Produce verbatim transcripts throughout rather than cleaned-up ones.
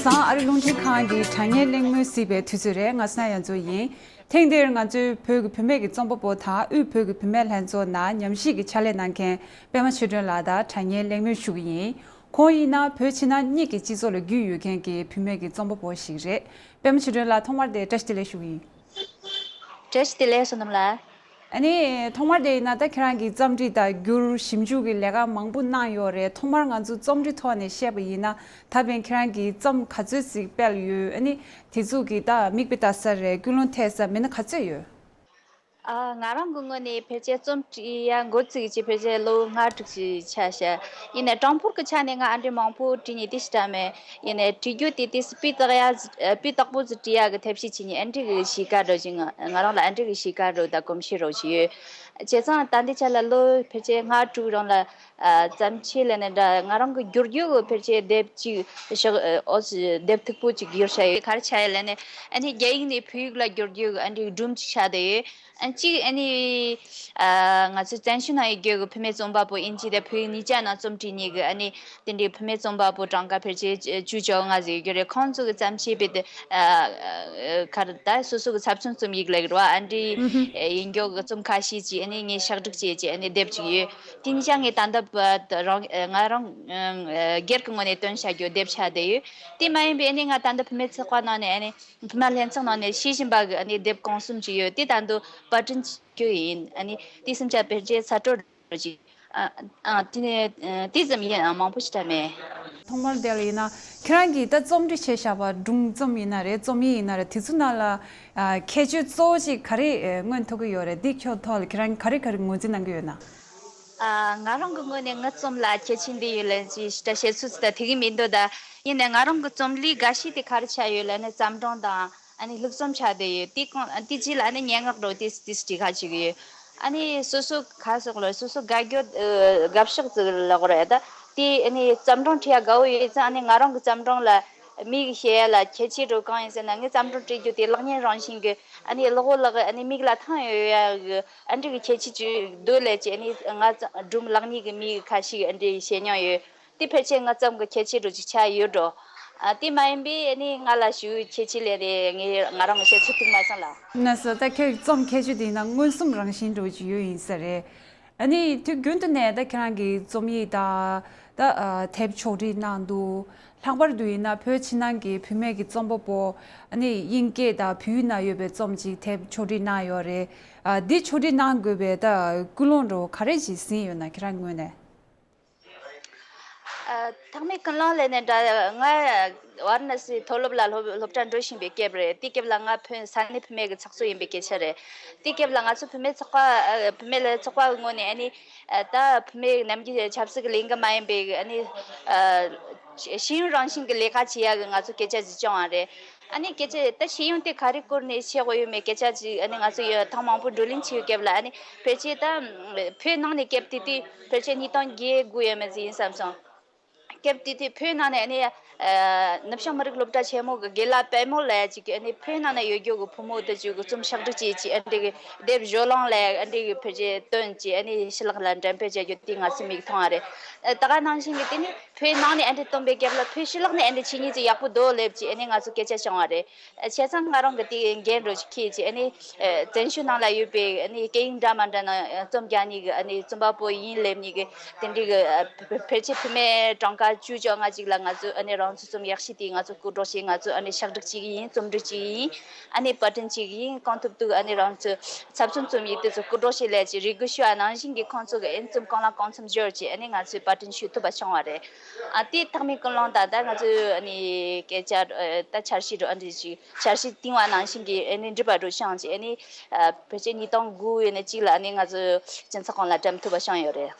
དང་ཨ་རི་རླུང་འཕྲིན་ཁང་གི་དྲ་བརྙན་གླེང་མོལ་གཟིགས་པའི་དུས་ཚོད་རེད། ང་སོ་ན་ཡ་མཚོ་ཡིན། ཐེངས་འདིར་ང་ཚོའི་བོད་ཀྱི་བུད་མེད་ཀྱི་རྩོམ་པ་པོ་དང་དབུས་བོད་ཀྱི་བུད་མེད་ལྷན་ཚོགས་ནང་ཉམས་ཞིབ་ཀྱི་ཕྱག་ལས་གནང་མཁན་པད་མ་ཆོས་སྒྲོན་ལགས་དང་དྲ་བརྙན་གླེང་མོལ་ཞུ་གི་ཡིན། ཁོང་ཡིན་ན་བོད་ཕྱི་ནང་གཉིས་ཀྱི་སྤྱི་ཚོགས་ལ་རྒྱུས་ཡོད་མཁན་གྱི་བུད་མེད་ཀྱི་རྩོམ་པ་པོ་ཞིག་རེད། པད་མ་ཆོས་སྒྲོན་ལགས། ཐོག་མར་དེ་བཀྲ་ཤིས་བདེ་ལེགས་ཞུ་གི་ཡིན། བཀྲ་ཤིས་བདེ་ལེགས། བསོད་ནམས་ལགས། ཨ་ནི་ཐོག་མར་དེ་ཡིན་ན་ད་ཁྱེད་རང་གིས་རྩོམ་སྒྲིག་དང་བསྒྱུར་ཞིབ་འཇུག་གི་ལས་ཀ་མང་པོ་གནང་ཡོད་རེད། ཐོག་མར་ང་ཚོ་རྩོམ་འབྲི་ཐོག་ནས་བཤད་པ་ཡིན་ན། ད་ཕན་ཁྱེད་རང་གིས་རྩོམ་ག་ཚོད་ཅིག་སྤེལ་ཡོད། ཨ་ནི་དེ་ཚོ་གི་ད་མིག་དཔེ་ལྟ་ས་རེད། ཀུན་སློང་ཐེབས་ས་མི་སྣ་ག་ཚོད་ཡོད། ཨ། ང་རང་གི་ངོས་ནས་ཕལ་ཆེར་རྩོམ་འབྲི་ཡ་འགོ་བཙུགས་ཀྱི་ཕལ་ཆེར་ལོ་ལྔ་དྲུག་ཅིག་ཆགས་ཤག་ཡིན་ནའི་གྲངས་འབོར་གྱི་ཆ་ནས་ང་ཨ་འདྲས་མང་པོ་བྲིས་ནས་དེ་ཞིག་འདྲ་མེད། ཡིན་ནའི་བྲིས་རྒྱུ་དེ་དེ་སྤུས་དག་ཡ་སྤུས་དག་པོ་ཟིག་བྲིས་ཡ་གི་ཐབས་ཤེས་བྱེད་ནས་ཨ་འདྲས་གི་གཤིས་ཀ་འདྲ་ཞིག་ང་ང་རང་ལ་ཨ་འདྲས་གི་གཤིས་ཀ་འདྲ་དང་གོམས་གཤིས་འདྲ་ཞིག་ཡོད། བྱས་ཙང་ད་ལྟའི་ཆ་ལ་ལོ་ཕལ་ཆེར་ལྔ་དྲུག་རིང་ལ། ཨ། བརྩམས་ཆོས་ལས་ནས་འདྲ་ང་རང་གི་བསྒྱུར་རྒྱུ་གི་ཕལ་ཆེར་དེབ་གཅིག་ཞག་ཨོ་ཙི་དེབ་མཐུག་པོ་གཅིག་བསྒྱུར་བྱས་ཡོད། ག་རེ་བྱས་ཡོད་ལབ་ན། ཨ་ནི་རྒྱ་ཡིག་ནས་བོད་ཡིག་ལ་བསྒྱུར་རྒྱུ་གི་ཨ་འདྲས་སྒྲུང་གཅིག་ཆགས་བསྡད་ཡོད། ཨ། གཅིག་ཨ་ནི། ཨ། ང་ཚོའི་བཙན་བྱོལ་ནང་ཡོད་རྒྱུ་གི་བུད་མེད་རྩོམ་པ་པོ་དབྱིན་ཇི་དང་བོད་ཡིག་གཉིས་ཆ་ནང་རྩོམ་བྲིས་མཁན་གྱི་ཨ་ནི་དེ་འདྲའི་བུད་མེད་རྩོམ་པ་པོ་གྲངས་ཀ་ཕལ་ཆེར་བཅུ་བཅོ་ལྔ་ཟིག་ཡོད་རྒྱུ་རེད། ཁོང་ཚོ་གི་བརྩམས་ཆོས་དཔེ་དེ། ཨ། ག་རེ་ད་སོ་སོ་གི་ཚབ་མཚོན་རྩོམ་ཡིག་ལབ་རེད་བ། ཨ་འདྲའི་ཡིན་རྒྱུ་གི་རྩོམ་ཁ་ཤས་ཅིག་ཨ་ནི་ངས་ཕྱག་བསྒྲིགས་བྱས་ཀྱི་ཨ་ནི་དེབ་ཅིག་ཡོད། དེ་གཉིས་ཀ་ངས་ད་ལྟ་བར་དུ་རང་ང་རང་སྒེར་གྱི་ངོས་ནས་བཏོན་བྱ་རྒྱུ་དེབ་ཆགས་བསྡད་ཡོད། དེ་མ་ཡིན་པའི་ཨ་ནི་ང་ད་ལྟ་བུད་མེད་ཚོགས་པ་ནང་ནས་ཨ་ནི། བུད་མེད་ལྷན་ཚོགས་ནང་ནས་ཤེས་བཞིན་པ་གི་ཨ་ནི་དེབ་གོང་གསུམ་ཅིག་ཡོད། དེ་ད་དུང་པར་སྐྲུན་བྱེད་རྒྱུ་ཡིན། ཨ་ནི་དེ་གསུམ་ཆ་ཕལ་ཆེར་ཚར་གྲངས་འགྲོ་ཅིག་ཨ། ཨ། དེ་ནས་དེ་ཙམ་ཡིན། ཨ། མང་པོ་ཞིག་འདྲ་མེད། ཐོག་མར་དེ་ལ་ཡིན་ན་ཁྱེད་རང་གིས་ད་རྩོམ་འབྲི་བྱས་བཞག་པ་སྒྲུང་རྩོམ་ཡིན་ན་རེད། རྩོམ་ཡིག་ཡིན་ན་རེད། དེ་ཚོ་ནང་ལ་ཨ། ཁྱད་ཆོས་གཙོ་བོ་ཅིག་ག་རེ་མངོན་ཐུབ་ཀྱི་ཡོད་རེད། འདི་ཁྱོད་ཐོག་ལ་ཁྱེད་རང་གིས་ག་རེ་ག་རེ་ངོས་འཛིན་གནང་གི་ཡོད་ན། ཨ། ང་རང་གི་ངོས་ནས་ངའི་རྩོམ་ལ་ཁྱད་ཆོས་འདི་ཡོད་ལབ་ཅིག་ཞིག་བཤད་ཚུལ་ཅིག་ད་དེ་གི་མི་འདུག་ད་ཡིན་ནའི་ང་རང་གི་རྩོམ་ལུས་འགའ་ཤས་དེ་ག་རེ་ཆགས་ཡོད་ལབ་ན་བརྩམས་སྒྲུང་དང་ཨ་ནི་ལྷུག་རྩོམ་ཆགས་བསྡད་ཡོད། དེ་གོང་དེ་རྗེས་ལ་ཨ་ནི་སྙན་ངག་འདྲ་དེ་དེ་བྲིས་ཁ་བྱེད་ཀྱི་ཡོད། ཨ་ནི་སོ་སོ་ག་སོགས་ལ་སོ་སོ་དགའ་རྒྱུ་དགའ་ཕྱོགས་ཅིག་ལབ་དགོས་རེད་ད། དེ་ཨ་ནི་བརྩམས་སྒྲུང་བྲིས་ཡ་དགའ་བོ་ཡོད་ཙང་ཨ་ནི་ང་རང་གི་བརྩམས་སྒྲུང་ལ་མིག་ཞེ་ཡ་ལ་ཁྱད་ཆོས་འདྲ་གང་ཡིན་ཟེར་ན། ངའི་བརྩམས་སྒྲུང་བྲིས་རྒྱུ་དེ་གློག་བརྙན་རང་བཞིན་གྱི་ཨ་ནི་གློག་འོད་ལ་གི་ཨ་ནི་མིག་ལ་ཐང་ཡོད་ཡ་གི་ཨ་འདྲ་གི་ཁྱད་ཆོས་ཅིག་འདུག་ལབ་ཅིག་ཨ་ནི་ང་སྒྲུང་ལེགས་ཉེས་ཀྱི་མིག་ཁ་ཤས་ཨ་འདྲ་བྱེད་མྱོང་ཡོད། དེ་ཕལ་ཆེར་ང་རྩོམ་གྱི་ཁྱད་ཆོས་འདྲ་ཅིག་ཆགས་ཡོད་འགྲོ། ཨ། དེ་མ་ཡིན་པའི་ཨ་ནི་ང་ལ་ཞུ་ཁྱད་ཆོས་ལས་རེད། ངས་ང་རང་གི་བཤད་ཚུལ་ཐུག་མ་སོང་ལ། ན་སོ་ད་ཁྱོད་རྩོམ་ཁྱད་ཆོས་དེ་ཡིན་ན་མངོན་སུམ་རང་བཞིན་འདྲ་ཅིག་ཡོད་ཡིན་ས་རེད། ཨ་ནི་དུས་རྒྱུན་དུ་ནས་ད་ཁྱེད་རང་གི་རྩོམ་ཡིག་དང་ད་ཨ། དེབ་ཕྱོགས་སྒྲིག་གནང་འདུག་ལྷག་པར་དུ་ཡིན་ན་བོད་ཕྱི་ནང་གི་བུད་མེད་ཀྱི་རྩོམ་པ་པོ་ཨ་ནི་དབྱིན་སྐད་དང་བོད་ཡིག་ནང་ཡོད་པའི་རྩོམ་ཅིག་དེབ་ཕྱོགས་སྒྲིག་གནང་ཡོད་རེད། ཨ། འདི་ཕྱོགས་སྒྲིག་གནང་དགོས་པའི་ད་ཀུན་སློང་འདྲ་ག་རེ་ཞིག་ཟིན་ཡོད་ན་ཁྱེད་རང་ངོས་ནས། ཨ། ཐོག་མའི་ཀུན་སློང་ལབ་ན་འདྲ། ང་ཝཱ་ར་ཎ་སི་མཐོ་སློབ་ལ་སློབ་སློབ་གྲྭ་འགྲོ་བཞིན་པའི་སྐབས་རེད། དེའི་སྐབས་ལ་ང་བུད་ས་གནས་བུད་མེད་ཀྱི་ཚོགས་གཙོ་ཡིན་པའི་སྐད་ཆ་རེད། དེའི་སྐབས་ལ་ང་ཚོ་བུད་མེད་ཚོགས་པ་ཨ། བུད་མེད་ལ་ཚོགས་པ་གི་ངོས་ནས་ཨ་ནི་ཨ། ད་བུད་མེད་ནམ་རྒྱུན་ཆབ་སྲིད་ཀྱི་ལས་འགུལ་མ་ཡིན་པའི་ཨ་ནི་ཨ། ཤེས་ཡོན་རང་བཞིན་གྱི་ལས་ཀ་བྱེད་ཡག་གི་ང་ཚོ་སྐད་ཆ་ཅིག་བྱུང་བ་རེད། ཨ་ནི་སྐད་ཆ་ད་ཤེས་ཡོན་དེ་ག་རེ་སྐོར་ནས་བཤད་དགོས་ཡོད་མེད་སྐད་ཆ་ཅིག་ཨ་ནི་ང་ཚོ་ཡ་ཐེངས་མང་པོ་བགྲོ་གླེང་བྱས་ཡོད་སྐབས་ལ། ཨ་ནི་ཕལ་ཆེར་ད་བོད་ནང་ནས་སྐབས་དེ་དུས་ཕལ་ཆེར་ཉིས་སྟོང་བརྒྱད་དགུ་ཡོད་མེད་ཅིག་ཡིན་བསམ་སོང་། སྐབས་དེ་དུས་བོད་ནང་ནས་ཨ་ནི་ཨ། ནུབ་བྱང་མི་རིགས་སློབ་གྲྭ་ཆེན་མོ་གི་དགེ་ལགས་དཔལ་མོ་ལབ་ཅིག་གིས་ཨ་ནི་བོད་ནང་ན་ཡོད་རྒྱུ་གི་བུ་མོ་དེ་ཚོ་གི་རྩོམ་ཕྱག་བྲིས་བྱས་ཅིག་ཨ་འདྲ་གི་དེབ་བཞོ་ལོང་ལབ་ཨ་འདྲ་གི་ཕལ་ཆེར་བཏོན་ཅིག་ཨ་ནི་ཕྱི་ལོགས་ལ་འགྲེམས་སྤེལ་བྱ་རྒྱུ་དེ་ང་ཚོས་མིག་མཐོང་བ་རེད། ཨ། ད་ག་ནང་བཞིན་གྱི་དེ་ནི་བོད་ནང་ནས་ཨ་འདྲ་བཏོན་པའི་སྐབས་ལ་བོད་ཕྱི་ལོགས་ནས་ཨ་འདྲ་བྱེད་མཁན་ཅིག་ཡག་པོ་འདུག་ལབ་ཅིག་ཨ་ནི་ང་ཚོ་སྐད་ཆ་བྱུང་བ་རེད། བྱས་ཙང་ང་རང་གི་དེ་འགན་འདྲ་ཅིག་འཁྱེར་ཅིག་ཨ་ནི་བཙན་བྱོལ་ནང་ལ་ཡོད་པའི་ཨ་ནི་སྐད་ཡིག་འདྲ་མ་འདྲ་ནང་རྩོམ་རྒྱག་མཁན་གྱི་ཨ་ནི་རྩོམ་པ་པོ་ཡིན་ལབ་མཁན་གྱི་དེ་འདྲའི་གི་ཕལ་ཆེར་བུད་མེད་གྲངས་ཀ་བཅུ་བཅོ་ལྔ་ཅིག་ལ་ང་ཚོས་ཨ་ནི་རང་ཚོའི་རྩོམ་ཡག་ཤོས་དེ་ང་ཚོས་བསྐུར་སྒྲོག་བྱས། ང་ཚོས་ཨ་ནི་ཕྱག་བྲིས་བྱེད་ཀྱི་ཡིན། རྩོམ་སྒྲིག་བྱེད་ཀྱི་ཡིན། ཨ་ནི་པར་སྐྲུན་བྱེད་ཀྱི་ཡིན། གང་ཐུབ་ཐུབ་ཨ་ནི་རང་ཚོའི་ཚབ་མཚོན་རྩོམ་ཡིག་དེ་ཚོ་བསྐུར་སྒྲོག་བྱེད་ལབ་ཅིག་རེ་སྐུལ་ཞུ་བ་ནང་བཞིན་གྱི་ཁོང་ཚོ་གི་ཨ་ནི་རྩོམ་གང་ལ་གང་འཚམ་འབྱོར་ཅིག་ཨ་ནི་ང་ཚོས་པར་སྐྲུན་ཞུ་ཐུབ་པ་བྱུང་བ་རེད། ཨ། དེ་ཐོག་མའི་ཀུན་སློང་དང་ད་ང་ཚོས་ཨ་ནི་སྐད་ཆ་ད་འཆར་གཞི་འདྲ་ཨ་འདྲ་ཞིག་འཆར་གཞི་བཏིང་བ་ནང་བཞིན་གྱི་ཨ་ནི་འགྲུབ་པ་འདྲ་བྱུང་ཅིག་ཨ་ནི་ཕལ་ཆེར་ཉིས་སྟོང་དགུ་ཡས་མས་ཅིག་ལ་ཨ་ནི་ང་ཚོ་སྤྱི་ཚོགས་ཁང་ལ་འགྲེམས་ཐུབ་པ་བྱུང་ཡོད་རེད།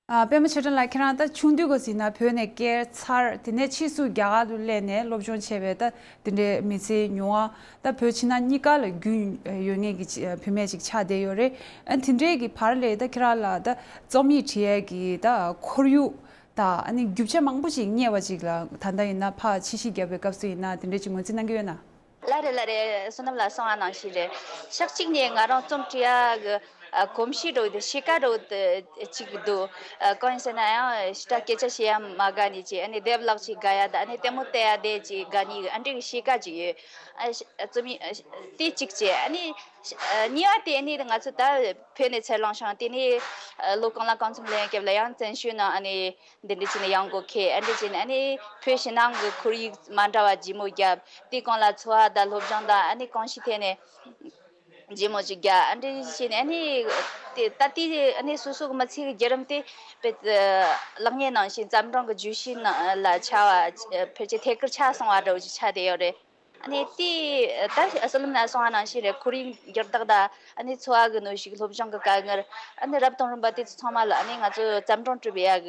ཨ། པད་མ་ཆོས་སྒྲོན་ལགས། ཁྱེད་རང་ད་ཆུང་དུས་སྐབས་ཡིན་ན་བོད་ནས་བསྐྱལ་ཚར། དེ་ནས་ཕྱིས་སུ་རྒྱ་གར་དུ་སླེབས་ནས་སློབ་སྦྱོང་བྱས་པའི་ད་དེ་འདྲའི་མི་ཚེའི་མྱོང་བ་ད་བོད་ཕྱི་ནང་གཉིས་ཀ་ལ་རྒྱུས་ཡོད་མཁན་གྱི་བུད་མེད་ཅིག་ཆགས་བསྡད་ཡོད་རེད། ཨ། དེ་འདྲའི་གི་བར་ལ་ད་ཁྱེད་རང་ལ་ད་རྩོམ་ཡིག་བྲིས་ཡས་ཀྱི་ད་ཁོར་ཡུག་དང་ཨ་ནི་རྒྱུ་ཆ་མང་པོ་ཞིག་རྙེད་པ་ཅིག་ལ་ད་ལྟ་ཡིན་ན་ཕར་ཕྱིས་བཤོལ་བརྒྱབ་པའི་སྐབས་སུ་ཡིན་ན་དེ་འདྲ་ཅིག་ངོས་འཛིན་གནང་གི་ཡོད་ན། ལགས་རེད་ལགས་རེད། བསོད་ནམས་ལགས་གསུངས་པ་ནང་བཞིན་རེད། ཕྱོགས་གཅིག་ནས་ང་རང་རྩོམ་འབྲི་ཡག་གི་ ཨ་གོམས་གཤིས་འདྲ་བོ་དེ་གཤིས་ཀ་འདྲ་བོ་དེ་གཅིག་འདུག་ཨ་གང་ཡིན་ཟེར་ན་ཡང་ཞེ་དྲག་སྐད་ཆ་བཤད་ཡ་མ་དགའ་ནི་ཅིག་ཨ་ནི་དེབ་ཀློག་ཅིག་དགའ་ཡ་དང་ཨ་ནི་ལྟད་མོ་བལྟ་ཡ་དེ་ཅིག་དགའ་ནི་ཨ་འདྲའི་གཤིས་ཀ་ཅིག་ཡོད། ཨ་ཨ་རྩོམ་ཡིག་ཨ་དེ་གཅིག་བྱས། ཨ་ནི་ཨ་གཉིས་པ་དེ་ཨ་ནི་ང་ཚོ་ད་བོད་ནས་ཚུར་ལངས་ཤིང་དེ་ནས་ཨ་ལོ་གང་ལ་གང་འཚམ་སླེབས་སྐབས་ལ་ཡང་བཙན་བྱོལ་ནང་ཨ་ནི་འདི་འདྲ་བྱས་ནས་ཡང་སྒོ་ཁེལ། ཨ་འདྲ་བྱས་ནས་ཨ་ནི་བོད་ཕྱི་ནང་གི་ཁོར་ཡུག་མ་འདྲ་བ་ལྗིད་མོ་བརྒྱབ། དེའི་གོང་ལ་འཚོ་བ་དང་སློབ་སྦྱོང་དང་ཨ་ནི་གང་ཞིག་ཐད་ནས་ལྗིད་མོ་ཅིག་བརྒྱབ། ཨ་འདྲ་བྱས་ནས་ཨ་ནི་དེ་ད་ལྟའི་ཨ་ནི་སོ་སོ་གི་མི་ཚེ་གི་བརྒྱུད་རིམ་དེ་དཔེ་ལེགས་ཉེས་ནང་བཞིན་བརྩམས་སྒྲུང་གི་བརྗོད་གཞི་ནང་ལ་ཆགས་པ་ཕལ་ཆེར་ཐད་ཀར་ཆགས་སོང་བ་འདྲ་བོ་ཅིག་ཆགས་བསྡད་ཡོད་རེད། ཨ་ནི་དེ་ད་ཨ་ཟླུམ་ན་གསུངས་པ་ནང་བཞིན་རེད། ཁོར་ཡུག་འགྱུར་ལྡོག་དང་ཨ་ནི་འཚོ་བ་གི་གནོན་ཤུགས། སློབ་སྦྱོང་གི་དཀའ་ངལ། ཨ་ནི་རབ་དང་རིམ་པ་དེ་ཚོ་ཚང་མ་ལ་ཨ་ནི་ང་ཚོས་བརྩམས་སྒྲུང་བྲིས་པའི་ཡག་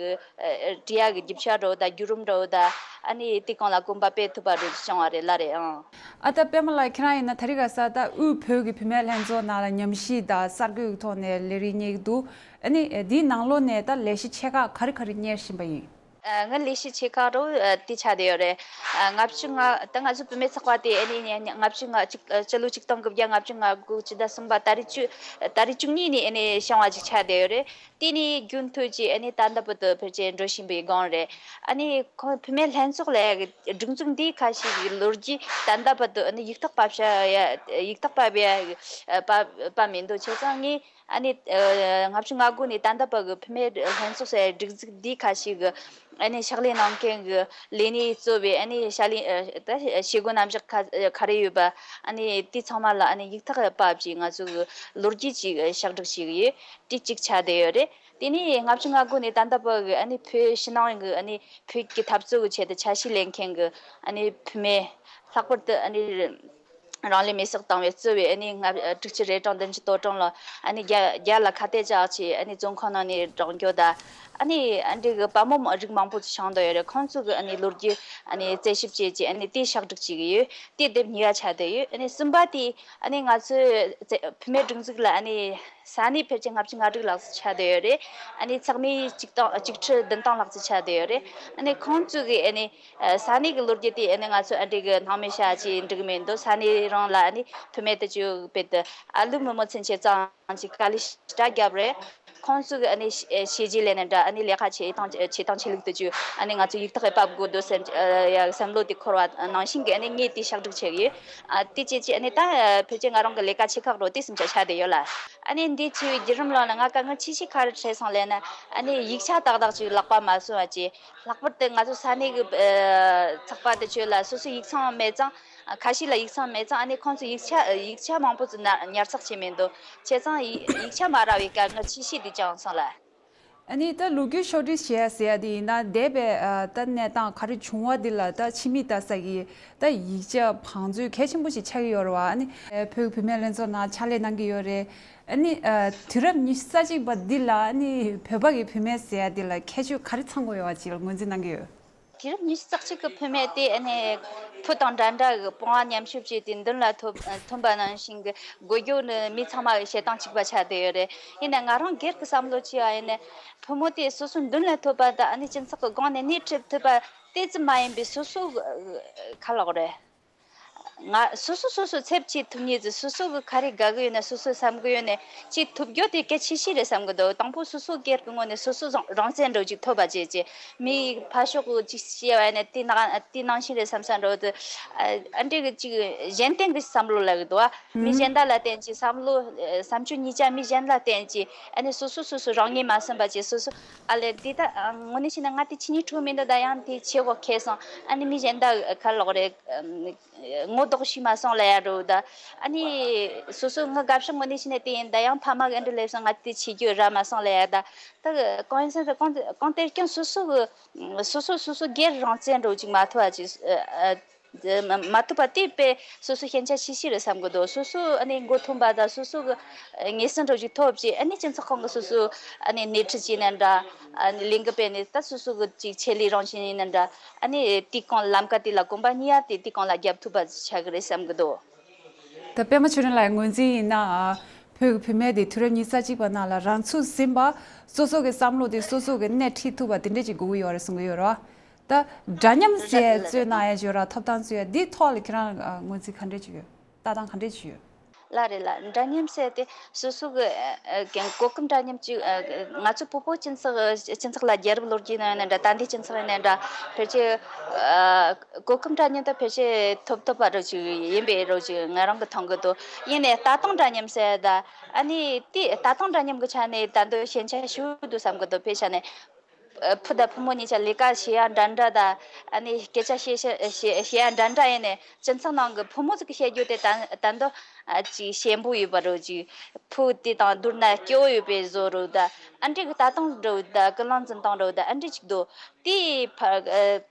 གི་ཨ་བྲིས་ཡག་གི་རྒྱུ་ཆ་འདྲ་བོ་དང་བརྒྱུད་རིམ་འདྲ་བོ་དང་ཨ་ནི་དེ་གང་ལ་གོམ་པ་སྤོས་ཐུབ་པ་འདྲ་བོ་བྱུང་བ་རེད་ལ་རེད། ཨང་། ཨ་ད་པད་མ་ལགས་ཁྱེད་རང་ཡིན་ན་ད་རེས་ག་ས་ད་དབུས་བོད་ཀྱི་བུད་མེད་ལྷན་ཚོགས་ནང་ལ་ཉམས་ཞིབ་དང་གསར་འགོད་ཀྱི་ཐོག་ནས་ལས་རིགས་གཉེར་གྱི་འདུག་ཨ་ནི་འདིའི་ནང་ལོགས་ནས་ད་ལས་གཞི་ཆེ་ཁག་ག་རེ་ག་རེ་གཉེར་བཞིན་པ་ཡིན། ཨ་ང་ལས་གཞི་ཆེ་ཁག་རུ་ཨ་དེ་ཆགས་བསྡད་ཡོད་རེད། ཨ་ལྔ་བཅུ་ང་ད་ང་ཚོ་བུད་མེད་ཚོགས་པ་དེ་ཨ་ནི་ཉ་ཉ་ལྔ་བཅུ་ང་གཅིག་ཨ་སྤྱི་ལོ་ཆིག་སྟོང་དགུ་བརྒྱ་ལྔ་བཅུ་ང་དགུ་སྤྱི་ཟླ་གསུམ་པ་ཏ་རིག་བཅུ་ཏ་རིག་བཅུ་གཉིས་ནས་ཨ་ནི་བྱུང་བ་ཅིག་ཆགས་བསྡད་ཡོད་རེད། དེ་ནས་རྒྱུན་མཐུད་ཀྱིས་ཨ་ནི་ད་ལྟ་བར་དུ་ཕལ་ཆེར་འགྲོ་བཞིན་པའི་སྒང་རེད། ཨ་ནི་ཁོང་བུད་མེད་ལྷན་ཚོགས་ལ་ཡ་གི་སྒྲིག་འཛུགས་འདིའི་ཁ་ཤས་ཀྱི་ལོ་རྒྱུས་ད་ལྟ་བར་དུ་ཨ་ནི་ཡིག་ཐོག་ཕབ་བྱ་ཡ་ཡིག་ཐོག་ཕབ་ཡ་ཨ་ཕབ་ཕབ་མི་འདུག་བྱས་ཙང་ངས་ཨ་ནི་ཨ་ལྔ་བཅུ་ང་དགུ་ནས་ད་ལྟ་བར་གྱི་བུད་མེད་ལྷན་ཚོགས་སའི་སྒྲིག་འཛུགས་འདིའི་ཁ་ཤས་ཀྱི་ཨ་ནི་ཕྱག་ལས་གནང་མཁན་གྱི་ལས་སྣེ་གཙོས་པའི་ཨ་ནི་བྱ་ལས་ཨ་ད་བྱེད་སྒོ་རྣམ་གཞག་ག་ག་རེ་ཡོད་པ་ཨ་ནི་དེ་ཚང་མ་ལ་ཨ་ནི་ཡིག་ཐོག་ཕབ་ཀྱིས་ང་ཚོ་གི་ལོ་རྒྱུས་ཅིག་ཕྱག་བསྒྲིགས་བྱེད་ཀྱི་ཡོད། དེ་གཅིག་ཆགས་བསྡད་ཡོད་རེད། དེ་ནས་ལྔ་བཅུ་ང་དགུ་ནས་ད་ལྟ་བར་གྱི་ཨ་ནི་བོད་ཕྱི་ནང་གི་ཨ་ནི་བོད་ཀྱི་འཐབ་རྩོད་ཀྱི་ཆེད་དུ་ཆ་ཤས་ལེན་མཁན་གྱི་ཨ་ནི་བུད་མེད་ལྷག་པར་དུ་ཨ་ནི་རང་ལུས་མེར་སྲེག་བཏང་བའི་གཙོས་པའི་ཨ་ནི་ལྔ་དྲུག་ཅུ་རེ་གྲངས་བདུན་ཅུ་དོ་གྲངས་ལ་ཨ་ནི་རྒྱ་རྒྱ་ལ་ཁ་གཏད་བཅག་བྱས་ཨ་ནི་བཙོན་ཁང་ནང་ནས་དྲག་སྐྱོང་དང་ཨ་ནི་ཨ་འདྲའི་གི་དཔའ་མོ་མ་རིགས་མང་པོ་ཅིག་བྱུང་བསྡད་ཡོད་རེད། ཁོང་ཚོ་གི་ཨ་ནི་ལོ་རྒྱུས་ཨ་ནི་རྩད་ཞིབ་བྱས་རྗེས་ཨ་ནི་དེ་ཕྱག་བསྒྲིགས་བྱེད་ཀྱི་ཡོད། དེ་དེབ་གཉིས་པ་ཆགས་བསྡད་ཡོད། ཨ་ནི་གསུམ་པ་དེ་ཨ་ནི་ང་ཚོའི་རྩེ་བུད་མེད་སྒྲིག་འཛུགས་ལ་ཨ་ནི་ས་གནས་ཕལ་ཆེར་ལྔ་བཅུ་ང་དྲུག་ལྷག་ཙམ་ཆགས་བསྡད་ཡོད་རེད། ཨ་ནི་ཚང་མས་གཅིག་སྟོང་གཅིག་ཁྲི་བདུན་སྟོང་ལྷག་ཙམ་ཆགས་བསྡད་ཡོད་རེད། ཨ་ནི་ཁོང་ཚོ་གི་ཨ་ནི་ས་གནས་ཀྱི་ལོ་རྒྱུས་དེ་ཨ་ནི་ང་ཚོ་ཨ་འདྲ་གི་སྣང་མེད་བྱས་ཅིག་འགྲིག་མི་འདུག་ས་གནས་རང་ལ་ཨ་ནི་བུད་མེད་དེ་ཚོ་དཔེ་དེ་ཨ་ལུ་མི་མོ་ཚུན་ཆད་ཙང་ཅིག་དཀའ་ལས་ཞེ་དྲག་བརྒྱབ་རེད། ཁོང་ཚོ་གི་ཨ་ནི་བྱས་རྗེས་ལས་ནི་འདྲ་ཨ་ནི་ལས་ཀ་བྱེད་སྟངས་བྱེད་སྟངས་ཆོས་ལུགས་དེ་ཚོ་ཨ་ནི་ང་ཚོ་ཡིག་ཐོག་གི་ཕབ་དགོས་འདུག་སེམས་ཡ་བསམ་བློ་དེ་འཁོར་བ་ནང་བཞིན་གི་ཨ་ནི་ངས་དེ་ཕྱག་བསྒྲིགས་བྱས་ཡོད། ཨ་དེ་བྱས་ཅིག་ཨ་ནི་ད་ཕལ་ཆེར་ང་རང་གི་ལས་ཀ་ཆེ་ཁག་རོ་དེ་སུམ་ཆ་ཆགས་བསྡད་ཡོད་ལ། ཨ་ནི་འདི་བྱས་པའི་བརྒྱུད་རིམ་ལ་ན་ང་དཀའ་ངལ་ཆེ་ཤོས་ག་རེ་འཕྲད་སོང་ལབ་ན་ཨ་ནི་ཡིག་ཆ་ཏག་ཏག་ཅིག་ལག་པ་མ་སོན་པ་བྱས། ལྷག་པར་དུ་ང་ཚོ་ས་གནས་ཀྱི་ཚོགས་པ་དེ་ཚོ་ལ་སོ་སོའི་ཡིག་ཚང་མེད་ཙང་། ཁ་ཤས་ལ་ཡིག་ཚང་མེད་ཙང་ཨ་ནི་ཁོང་ཚོས་ཡིག་ཆ་ཡིག་ཆ་མང་པོ་ཅིག་ཉར་ཚགས་བྱས་མི་འདུག་བྱས་ཙང་ཡིག་ཡིག་ཆ་མ་རག་པའི་དཀའ་ངལ་ཆེ་ཤོས་དེ་བྱུང་སོང་ལ། ཨ་ནི་ད་ལོ་རྒྱུས་ཕྱོགས་སྒྲིག་བྱས་ཟེར་ཡ་དེ་ཡིན་ན་འདས་པའི་ད་གནས་སྟངས་ག་རེ་བྱུང་བ་འདི་ལ་ད་ཕྱི་མིག་ལྟ་ས་ཀྱི་ད་ཡིག་ཆ་བང་མཛོད་གལ་ཆེན་པོ་ཞིག་ཆགས་ཀྱི་ཡོད་རེད་བ། ཨ་ནི་བོད་ཀྱི་བུད་མེད་ལྷན་ཚོགས་ནང་ཕྱག་ལས་གནང་གི་ཡོད་རེད། ཨ་ནི་དུས་རབས་ཉི་ཤུ་རྩ་གཅིག་པ་འདི་ལ་ཨ་ནི་བོད་པ་གི་བུད་མེད་ཟེར་ཡ་འདི་ལ་ཁྱད་ཆོས་ག་རེ་ཚང་དགོས་ཡོད་པ་ཅིག་ལ་ངོས་འཛིན་གནང་གི་ཡོད། དུས་རབས་ཉི་ཤུ་རྩ་གཅིག་གི་བུད་མེད་དེ་ཨ་ནི་ཕོ་དང་འདྲ་འདྲ་གི་དཔུང་བ་མཉམ་གཤིབ་བྱས་ཏེ་མདུན་ལ་ཐོན་ཐོན་པ་ནང་བཞིན་གྱི་སྒོ་རྒྱོབ་ནི་མི་ཚང་མ་གི་བྱེད་སྟངས་གཅིག་པ་ཆགས་བསྡད་ཡོད་རེད། ཡིན་ན་ང་རང་སྒེར་གྱི་བསམ་བློ་བྱས་པ་ཡིན་ན་བུ་མོ་དེ་སོ་སོ་མདུན་ལ་ཐོན་པ་དང་ཨ་ནི་སྤྱི་ཚོགས་ཀྱི་སྒང་ནས་སྣེ་ཁྲིད་ཐུབ་པ་དེ་ཙམ་མ་ཡིན་པའི་སོ་སོ་གི་ཁ་ལོག་རེད། ང་སོ་སོ་སོ་སོ་ཚབ་བྱེད་ཐུབ་མཁན་ཚོ་སོ་སོ་གི་ག་རེ་དགའ་གི་ཡོད་ན་སོ་སོ་བསམ་གི་ཡོད་ན་ཅིག་ཐུབ་རྒྱུ་དེ་གལ་ཆེ་ཤོས་རེད་བསམ་གི་འདུག་དང་པོ་སོ་སོ་སྒེར་གི་ངོས་ནས་སོ་སོ་རང་བཙན་འདྲ་བོ་ཅིག་ཐོབ་པ་བྱས་བྱས་མི་ཕར་ཕྱོགས་གི་ཅིག་བཤད་པ་ཡིན་ན་དེ་ནང་དེ་ནང་བཞིན་རེད་བསམ་ས་འདྲ་བོ་དེ་ཨ་འདྲ་གི་ཅིག་གཞན་བརྟེན་གི་བསམ་བློ་ལབ་གི་འདུག་ཨ། མི་གཞན་དག་ལ་བརྟེན་ཅིག་བསམ་བློ་བསམ་སྤྱོད་གཉིས་ཆ་མི་གཞན་ལ་བརྟེན་ཅིག་ཨ་ནི་སོ་སོ་སོ་སོ་རང་ཉིད་མ་བསམ་པ་ཅིག་སོ་སོ་ཨ་ལས་འདི་ད་དངོས་གནས་བྱས་ན་ང་དེ་ཆི་ཉིད་ཁྲོ་མི་འདུག་ད་ཡང་དེ་བྱེད་དགོས་ཁེལ་སོང་། ཨ་ནི་མི་གཞན་དག་ག་ལོག་རེད། ངོ་ལྡོག་ཤེས་མ་སོང་ལབ་ཡ་འདྲ་བོ་ད། ཨ་ནི་སོ་སོ་ངའི་དགའ་ཕྱོགས་ངོས་ནས་བྱས་ན་དེ་ཡིན། ད་ཡང་ཕ་མ་གི་འདྲ་སླེབས་སོང་ང་དེ་བྱེད་རྒྱུ་རག་མ་སོང་ལབ་ཡ་ད། ད་གང་ཡིན་ཟེར་ན་གང་གང་ལྟར་ཀྱང་སོ་སོ་གི་སོ་སོ་སོ་སོ་སྒེར་རང་བཙན་འདྲ་བོ་ཅིག་མ་ཐོབ་པ་ཅིག་ཨ་ཨ་མ་ཐོབ་པ་དེ་དཔེ་སོ་སོ་ཞན་ཆ་ཆེ་ཤོས་རེད་བསམ་གི་འདུག་སོ་སོ་ཨ་ནི་མགོ་ཐོན་པ་དང་སོ་སོ་གི་ངེས་གསལ་འདྲ་བོ་ཅིག་ཐོབ་ཅིག་ཨ་ནི་སྤྱི་ཚོགས་ཁོངས་གི་སོ་སོ་ཨ་ནི་སྣེ་ཁྲིད་བྱས་ན་འདྲ། ཨ་ནི་ལས་འགུལ་སྤེལ་ནས་ད་སོ་སོ་གི་ཅིག་ཆེད་ལས་རང་བཞིན་ཡིན་ན་འདྲ། ཨ་ནི་དེའི་གོང་ལམ་ཀ་དེ་ལ་གོམ་པ་གཉིས་ཡ་དེ་དེའི་གོང་ལ་རྒྱབ་ཐུབ་པ་ཆགས་ཀྱི་རེད་བསམ་གྱི་འདུག་ད་པད་མ་ཆོས་སྒྲོན་ལགས་ངོས་འཛིན་ཡིན་ན་ཨ། བོད་ཀྱི་བུད་མེད་དེ་དུས་རབས་ཉི་ཤུ་རྩ་གཅིག་པ་ནང་ལ་རང་ཚུགས་ཟིན་པ། སོ་སོ་གི་བསམ་བློ་དེ་སོ་སོ་གི་སྣེ་ཁྲིད་ཐུབ་པ་དེ་འདྲས་ཅིག་དགོས་ཀྱི་ཡོད་རེད་གསུང་གི་ཡོད་རེད་བ། ད་འདྲ་མཉམ་ཟེར་རྩོད་གནང་ཡ་ཅིག་ཡོད་ར་ཐོབ་ཐང་རྩོད་ཡ་འདིའི་ཐོག་ལ་ཁྱེད་རང་ངོས་འཛིན་ག་འདྲས་ཅིག་ཡོད། ལྟ་སྟངས་ག་འདྲས་ཅིག་ཡོད། ལ་རེད་ལ། འདྲ་མཉམ་ཟེར་དེ་སོ་སོ་གི་ཨ་ཨ་གོ་སྐབས་འདྲ་མཉམ་གཅིག་ཨ་ང་ཚོ་བོད་པོ་སྤྱི་ཚོགས་སྤྱི་ཚོགས་ལ་རྒྱལ་རབས་ལོ་རྒྱུས་ནང་ཡིན་ན་འདྲ། ད་ལྟའི་སྤྱི་ཚོགས་ཡིན་ན་འདྲ། ཕལ་ཆེར་ཨ་གོ་སྐབས་འདྲ་མཉམ་དུ་ཕལ་ཆེར་ཐོབ་ཐུབ་པ་རོ་ཅིག་ཡིན་པའི་རོ་ཅིག་ང་རང་གི་མཐོང་གི་འདུག་ཡིན་ནའི་ལྟ་སྟངས་འདྲ་མཉམ་ཟེར་ད། ཨ་ནི་དེ་ལྟ་སྟངས་འདྲ་མཉམ་གི་ཆ་ནས་ད་འདོད་ཞན་ཆ་ཞུ་འདུག་བསམ་གི་འདུག་ཕལ་ཆེར་ནས། ཨ་བུ་དང་བུ་མོ་གཉིས་ཆ་ལས་ཀ་བྱེད་ཡ་འདྲ་འདྲ་དང་། ཨ་ནི་སྐད་ཆ་བཤད་བཤད་བཤད་བཤད་ཡ་འདྲ་འདྲ་ཡིན་ནའི་སྤྱི་ཚོགས་ནང་གི་བུ་མོ་ཟིག་གིས་བཤད་རྒྱུ་དེ་ད་ད་དུང་ཨ་ཅིག་ཞན་པོ་ཡོད་པ་རོ་ཅིག་ཕུ་དེ་དང་བསྡུར་ན་སྐྱོ་བོ་ཡོད་པའི་བཟོ་རོ་ད། ཨ་འདྲ་གི་ལྟ་སྟངས་རོ་ད་ཀུན་སློང་འཛིན་སྟངས་རོ་ད་ཨ་འདྲ་ཅིག་འདུག་དེ་ཕ་ཨ་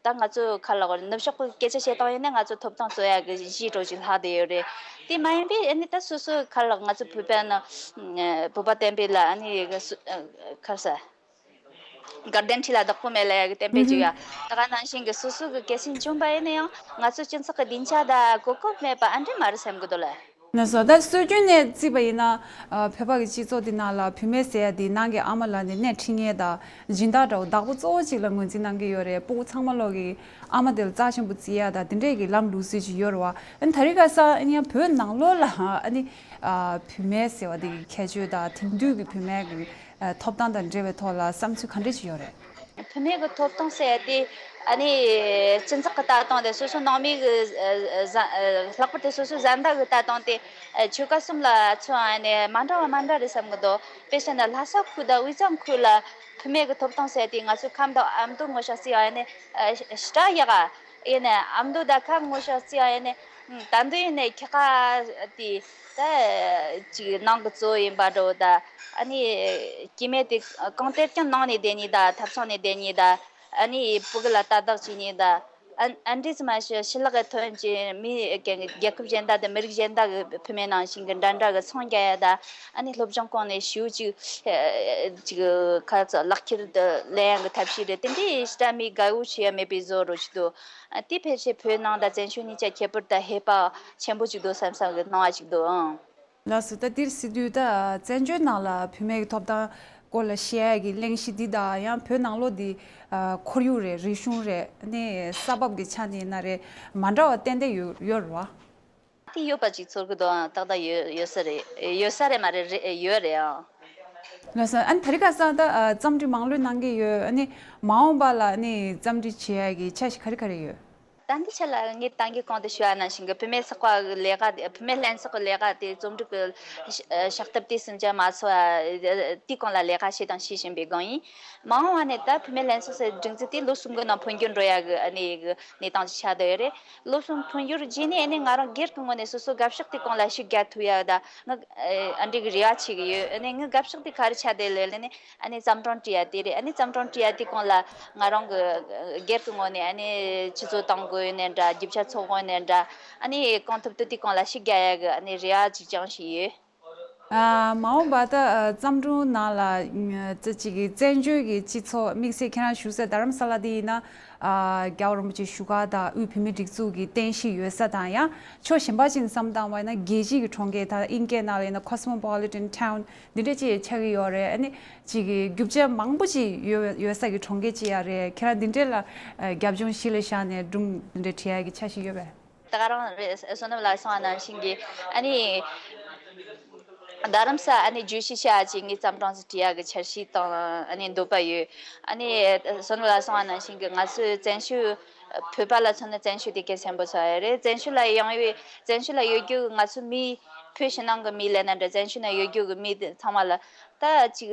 ད་ང་ཚོ་ཁ་ལག་ནུབ་ཕྱོགས་གི་སྐད་ཆ་བཤད་སྟངས་ཡིན་ན་ང་ཚོ་ཐོབ་ཐང་རྩོད་ཡ་གི་གཞི་རོ་ཅིག་ལྷག་བསྡད་ཡོད་རེད། དེ་མ་ཡིན་པའི་ཨ་ནི་ད་སོ་སོ་ཁ་ལག་ང་ཚོ་བོད་པ་ནི་བོད་པ་བསྟན་པའི་ལ་ཨ་ནི་ཁར་ས། དགའ་ལྡན་ཁྲི་ལ་བདག་པོ་མེད་ལ་ཡ་གི་བསྟན་པའི་ཅིག་ཡ། ད་ག་ནང་བཞིན་གི་སོ་སོ་གི་གལ་སྲིད་འཇོན་པ་ཡིན་ན་ཡང་ང་ཚོ་སྤྱི་ཚོགས་ཀྱི་སྡིངས་ཆ་དང་གོ་སྐབས་མེད་པ་ཨ་འདྲ་མ་རེད་བསམ་གི་འདུག་ལ། ལགས་སོ། ད་སྲོལ་རྒྱུན་ནས་བརྩིས་པ་ཡིན་ན། ཨ་བོད་པ་གི་སྤྱི་ཚོགས་འདི་ནང་ལ་བུད་མེད་ཟེར་ཡ་འདི་ནང་གི་ཨ་མ་ལ་ནི་སྣེ་ཁྲིད་མཁན་དང་སྦྱིན་བདག་འདྲ་བོ་བདག་པོ་གཙོ་བོ་གཅིག་ལ་ངོས་འཛིན་གནང་གི་ཡོད་རེད། སྤུ་གུ་ཚང་མ་ལོག་གི་ཨ་མ་དེ་ལ་རྩ་ཆེན་པོ་བརྩི་ཡ་དང་དེ་འདྲས་ཀྱི་ལམ་ལུགས་སྲོལ་ཅིག་ཡོད་རེད་བ། ཨ་ནི་ད་རེས་ཁ་སང་ཨ་ནི་ཡང་བོད་ནང་ལོགས་ལ་ཨ་ནི་ཨ་བུད་མེད་ཟེར་བ་འདི་གི་ཁྱད་ཆོས་དང་དེང་དུས་ཀྱི་བུད་མེད་ཀྱི་ཨ་ཐོབ་ཐང་དང་འབྲེལ་བའི་ཐོག་ལ་བསམ་ཚུལ་ག་འདྲ་ཞིག་ཡོད་རེད། བུད་མེད་ཀྱི་ཐོབ་ཐང་ཟེར་ཡ་དེ་ཨ་ནི་སྤྱི་ཚོགས་ཀྱི་ལྟ་སྟངས་དེ་སོ་སོ་ནང་མི་གི་ཨ་ཨ་ལྷག་པར་དུ་སོ་སོའི་བཟའ་ཟླ་གི་ལྟ་སྟངས་དེ་ཨ་ཆོལ་ཁ་གསུམ་ལ་མཚོན་ཨ་ནི་མ་འདྲ་བ་མ་འདྲ་རེད་བསམ་གི་འདུག་དཔེ་བཤད་ན་ལྷ་ས་ཁུལ་དང་དབུས་གཙང་ཁུལ་ལ་བུད་མེད་ཀྱི་ཐོབ་ཐང་ཟེར་ཡ་དེ་ང་ཚོའི་ཁམས་དང་ཨ་མདོ་ངོ་ཤ་ཟེར་ཡ་ཨ་ནི་ཨ་ཞེ་དྲག་ཡག་ག་ཡིན་ནའི་ཨ་མདོ་དང་ཁམས་ངོ་ཤ་ཟེར་ཡ་ཨ་ནི་ད་འདི་ཡིན་ནའི་ཁྱི་ཁ་དེ། ད་ཅིག་ནང་གི་གཙོ་བོ་ཡིན་པ་འདྲ་བོ་ད། ཨ་ནི་སྐྱེ་དམན་དེ་གང་ལྟར་ཀྱང་ནང་ནས་བསྡད་ཉེ་ད། ཐབ་ཚང་ནས་བསྡད་ཉེ་ད། ཨ་ནི་སྤུ་གུ་ལ་ལྟ་རྟོག་བྱེད་ཉེ་ད། ཨ་ཨ་འདྲས་ཙམ་མ་ཞིག་ཕྱི་ལོགས་གི་ཐོན་ཅིག་མི་རྒྱལ་ཁབ་གཞན་དག་དང་མི་རིགས་གཞན་དག་གི་བུད་མེད་ནང་བཞིན་གི་འདྲ་འདྲ་གི་ཚོང་རྒྱག་ཡ་ད། ཨ་ནི་སློབ་སྦྱོང་གོང་ནས་ཞུ་ཅིག་ཅིག་ཁ་ཚ་ལག་ཁྱེར་དུ་ལེན་ཡ་གི་ཐབས་ཤེས་རེད། དེ་འདྲས་ཞེ་དྲག་མི་དགའ་བོ་བྱེད་ཡ་མེད་པའི་བཟོ་རོ་ཞིག་འདུག་ཨ་དེ་ཕལ་ཆེར་བོད་ནང་དང་བཙན་བྱོལ་གཉིས་ཆ་ཁྱད་པར་དང་ཧེ་བག་ཆེན་པོ་ཅིག་འདུག་བསམ་བསམ་གི་སྣང་བ་ཅིག་འདུག་ཨང་། ལགས་སོ། ད་འདིར་སྲིད་དུས་ད་བཙན་བྱོལ་ནང་ལ་བུད་མེད་ཀྱི་ཐོབ་ཐང་སྐོར་ལ་བཤད་ཡ་གི་གླེང་གཞི་འདི་དང་ཡང་བོད་ནང་ལོགས་འདི་ཁོར་ཡུག་རེད། རིག་གཞུང་རེད། ནི་ས་བབ་ཀྱི་ཆ་ནས་ན་རེད། མ་འདྲ་བ་ཏན་ཏན་ཡོད་ཡོད་རེད་བ། དེ་ཡོད་པ་ཅིག་ཚོར་གི་འདུག་ཨང་། ཏག་ཏག་ཡོད་ཡོད་ས་རེད། ཡོད་ས་རེད་མ་རེད། རེད་ཡོད་རེད་ཨང་། ལགས་སོ། ཨ་ནི་ད་རེས་ཁ་སང་ད་ཨ་རྩོམ་འབྲི་མང་ལོས་གནང་གི་ཡོད། ཨ་ནི་མ་འོངས་པ་ལ་ཨ་ནི་རྩོམ་འབྲི་བྱེད་ཡ་གི་འཆར་གཞི་ག་རེ་ག་རེ་ཡོད། ད་འདི་ཆ་ལ་ངས་ད་གིན་གོང་དུ་ཞུས་པ་ནང་བཞིན་གི་བུད་མེད་ཚོགས་པ་གི་ལས་ཀ་དེ། བུད་མེད་ལྷན་ཚོགས་ཀྱི་ལས་ཀ་དེ་རྩོམ་སྒྲིག་གི་ཤ་ཤག་ཐབས་དེ་ཟིན་ཆ་མ་ཚོ་བ་དེའི་གོང་ལ་ལས་ཀ་བྱས་དང་བྱེད་བཞིན་པའི་སྒང་ཡིན། མ་འོངས་པ་ནས་ད་བུད་མེད་ལྷན་ཚོགས་ཟེར་སྒྲིག་འཛུགས་དེ་ལོ་གསུམ་གི་ནང་འཕོ་འགྱུར་འགྲོ་ཡ་གི་ཨ་ནི་གི་གནས་སྟངས་ཅིག་ཆགས་བསྡད་ཡོད་རེད། ལོ་གསུམ་འཕོ་འགྱུར་རྗེས་ནས་ཨ་ནི་ང་རང་སྒེར་གྱི་ངོས་ནས་སོ་སོ་དགའ་ཕྱོགས་དེ་གང་ལ་ཤུགས་རྒྱག་ཐུབ་ཡ་ད་ང་ཨ་འདྲི་གི་རེ་བ་བྱེད་ཀྱི་ཡོད། ཨ་ནི་ངའི་དགའ་ཕྱོགས་དེ་ག་རེ་ཆགས་བསྡད་ལོས་ལ་ནི་ཨ་ནི་བརྩམས་སྒྲུང་བྲིས་ཡ་དེ་རེད། ཨ་ནི་བརྩམས་སྒྲུང་བྲིས་ཡ་དེ་གང་ལ་ང་རང་གི་སྒེར་གྱི་ངོས་ནས་ཨ་ནི་ཆུ་ཚོད་དང་པོ་ཡོད་ནའི་འདྲ། རྒྱུ་ཆ་ཚོགས་དབང་ནའི་འདྲ། ཨ་ནི་གང་ཐུབ་ཐུབ་དེ་གང་ལ་ཤུགས་རྒྱག་ཡ་གི་ཨ་ནི་རེ་བ་ཅིག་ཀྱང་ཞིག་ཡོད། ཨ། མ་འོངས་པ་ད་ཨ་བརྩམས་སྒྲུང་ནང་ལ་ཨ་ཙི་ཅིག་གི་བཙན་བྱོལ་གྱི་སྤྱི་ཚོགས་དམིགས་བསལ་ཁྱེད་རང་བཞུགས་ས་རྡ་རམ་ས་ལ་དེ་ཡིན་ན། ཨ་རྒྱལ་བ་རིན་པོ་ཆེ་བཞུགས་སྒར་དང་དབུས་བོད་མིའི་སྒྲིག་འཛུགས་ཀྱི་རྟེན་གཞི་ཡོད་ས་དང་། ཡང་ཕྱོགས་གཞན་པ་ཅིག་ནས་བསམ་བཏང་བ་ཡིན་ན་རྒྱལ་སྤྱིའི་གི་གྲོང་ཁྱེར། ད་ཨིན་སྐད་ནང་ལ་ཡིན་ན་Cosmopolitan Town འདི་འདྲ་ཅིག་ཆགས་ཀྱི་ཡོད་རེད། ཨ་ནི་ཅིག་གི་རྒྱུ་ཆ་མང་པོ་ཅིག་ཡོད་ཡོད་ས་གི་གྲོང་ཁྱེར་ཅིག་ཡང་རེད། ཁྱེད་རང་འདི་འདྲ་ལ་ཨ་རྒྱབ་ལྗོངས་གཞི་ལ་བཞག་ནས་སྒྲུང་འདི་འདྲ་བྲིས་ཡག་གི་འཆར་གཞི་ཡོད་པས། ད་ག་རང་རེད། བསོད་ནམས་ལགས་གསུངས་པ་ནང་བཞིན་གྱི་ཨ་ནི་རྡ་རམ་ས་ཨ་ནི་བརྗོད་གཞི་བྱ་ཅིག་ངས་བརྩམས་སྒྲུང་ཞིག་བྲིས་ཡག་གི་འཆར་གཞི་དང་ཨ་ནི་འདོད་པ་ཡོད། ཨ་ནི་བསོད་ནམས་ལགས་གསུངས་པ་ནང་བཞིན་གྱི་ང་ཚོའི་བཙན་བྱོལ་བོད་པ་ལ་མཚོན་ན་བཙན་བྱོལ་དེ་གལ་ཆེན་པོ་ཆགས་ཡོད་རེད། བཙན་བྱོལ་ལ་ཡོང་བའི་བཙན་བྱོལ་ལ་ཡོད་རྒྱུ་གི་ང་ཚོ་མི་བོད་ཕྱི་ནང་གི་མི་ལབ་ན་འདྲ། བཙན་བྱོལ་ན་ཡོད་རྒྱུ་གི་མི་དེ་ཚང་མ་ལ་ད་ཅིག་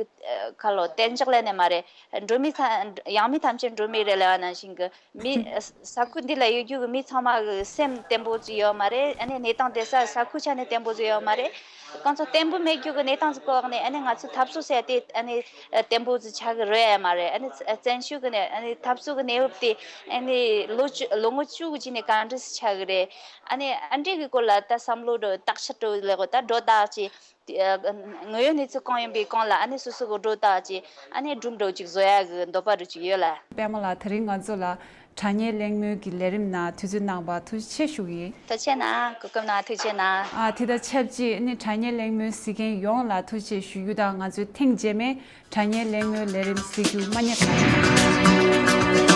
ཁ་ལོ་གཏན་འཇགས་ལབ་ནས་མ་རེད། འགྲོ་མི་ཚ་ཡང་མི་ཐམས་ཅད་འགྲོ་མི་རེད་ལབ་པ་ནང་བཞིན་གྱི། མི་ས་ཁུལ་འདི་ལ་ཡོད་རྒྱུ་གི་མི་ཚང་མ་གི་སེམས་བརྟན་པོ་ཅིག་ཡོད་མ་རེད། ཨ་ནི་གནས་སྟངས་བསྡད་ས་ས་ཁུལ་ཆ་ནས་བརྟན་པོ་ཅིག་ཡོད་མ་རེད། གང་ཚོ་བརྟན་པོ་མེད་རྒྱུ་གི་གནས་སྟངས་ཅིག་གི་འོག་ནས་ཨ་ནི་ང་ཚོ་འཐབ་རྩོད་ཟེར་དེ་ཨ་ནི་བརྟན་པོ་ཅིག་ཆགས་གི་རེད་ཡ་མ་རེད། ཨ་ནི་བཙན་བྱོལ་གི་ནས་ཨ་ནི་འཐབ་རྩོད་གི་གནས་བབ་དེ་ཨ་ནི་ལོ་བཅུ་ལོ་ངོ་བཅུ་གི་རྗེས་ནས་ག་འདྲ་ཞིག་ཆགས་གི་རེད། ཨ་ནི་ཨ་འདྲས་གི་སྐོར་ལ་ད་བསམ་བློ་འགྲོ་བརྟག་དཔྱད་འགྲོ་ལེགས་གོ་ད་སྒྲོ་བཏགས་ཅིག་དངོས་ཡོད་གནས་ཚུལ་གང་ཡིན་པའི་སྒང་ལ་ཨ་ནི་སོ་སོ་གི་སྒྲོ་བཏགས་ཀྱིས་ཨ་ནི་སྒྲུང་འདྲ་བོ་ཅིག་བཟོ་ཡག་གི་འདོད་པ་འདྲ་བོ་ཅིག་ཡོད་ལ། པད་མ་ལགས། དེ་རིང་ང་ཚོ་ལ་དྲ་བརྙན་གླེང་མོལ་གྱི་ལས་རིམ་ནང་དུས་ཚོད་གནང་བར་ཐུགས་རྗེ་ཆེ་ཞུ་གི་ཡིན། ཐུགས་རྗེ་གནང་། གོ་སྐབས་གནང་བ་ཐུགས་རྗེ་གནང་། ཨ། དེ་དང་ཆབས་ཅིག་ཨ་ནི་དྲ་བརྙན་གླེང་མོལ་གཟིགས་མཁན་ཡོངས་ལ་ཐུགས་རྗེ་ཆེ་ཞུ་རྒྱུ་དང་། ང་ཚོའི་ཐེངས་རྗེས་མའི་དྲ་བརྙན་གླེང་མོལ་ལས་རིམ་གཟིགས་རྒྱུ་མ་བསྙེལ་གནང་།